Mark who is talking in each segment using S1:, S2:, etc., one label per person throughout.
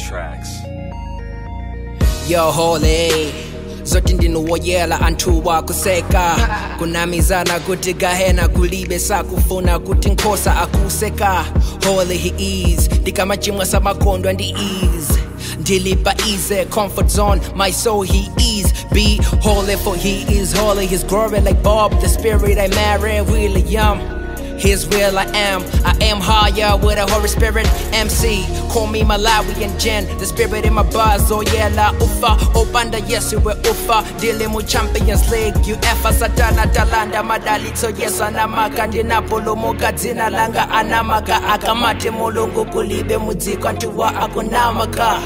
S1: Tracks.
S2: Yo holy zoti ndinuwoyela anthu wakuseka kunamizana kuti gahena kulibe sakufuna kuti nkhosa akuseka. Holy he is ndikamachimwa samakondwa ndi ease ndilipa easy comfort zone my soul he is. Be holy for he is holy. His glory like Bob the spirit I marry William. His will I am higher with a Holy Spirit. MC, call me Malawian Jen. The spirit in my buzz, oh yeah, la ufa. Opanda, yes, you were ufa. Dealing with Champions League, UEFA, Satana, Talanda, Madalitso, yes, Anamaka, Dinapolo, Moka, Zina, Langa, Anamaka, Akamate, Molongo, Kulibe, Muziko, Antuwa, Akunamaka.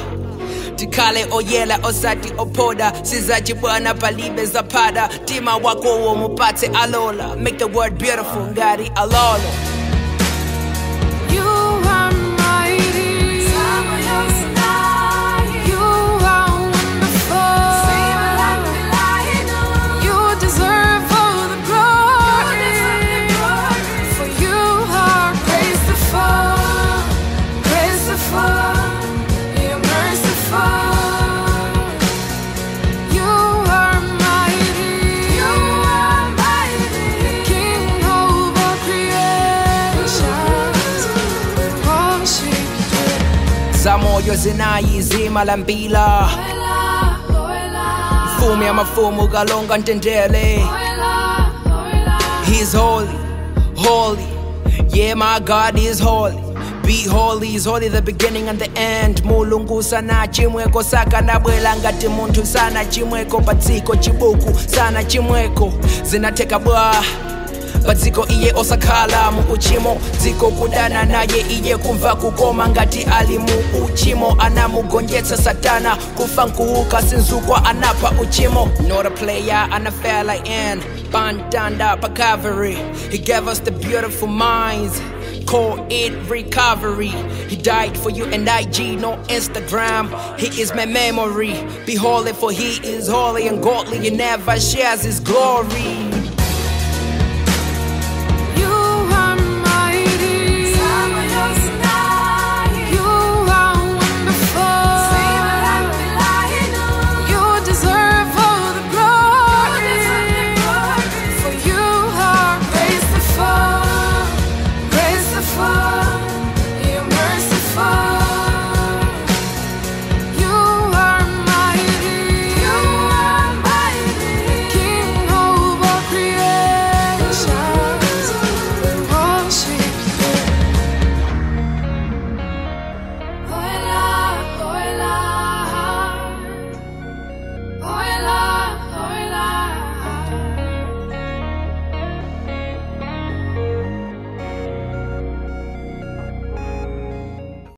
S2: Tikale oyela osati opoda sizachibwana palibe zapada tima wako wo mupate alola. Make the world beautiful ngari alolo.
S3: You are mighty, you are wonderful, you deserve all the glory, for you are graceful, graceful.
S2: Zamoyo zinayi zimalambila mfumu ya mafumu kalonga ntendele. He's holy, holy, yeah my God is holy. Be holy, is holy the beginning and the end. Mulungu sana chimweko saka nabwela ngati munthu sana chimweko patsiko chibuku sana chimweko zinateka bwa padziko iye osakhala mu uchimo dziko kudana naye iye kumva kukoma ngati ali mu uchimo anamugonjetsa satana kufa nkuuka sinzukwa anapha uchimo. Not a player anafela in Bandanda pa Calvary. He gave us the beautiful minds, call it recovery. He died for you and IG, no Instagram. He is my memory. Be holy for he is holy and godly. He never shares his glory.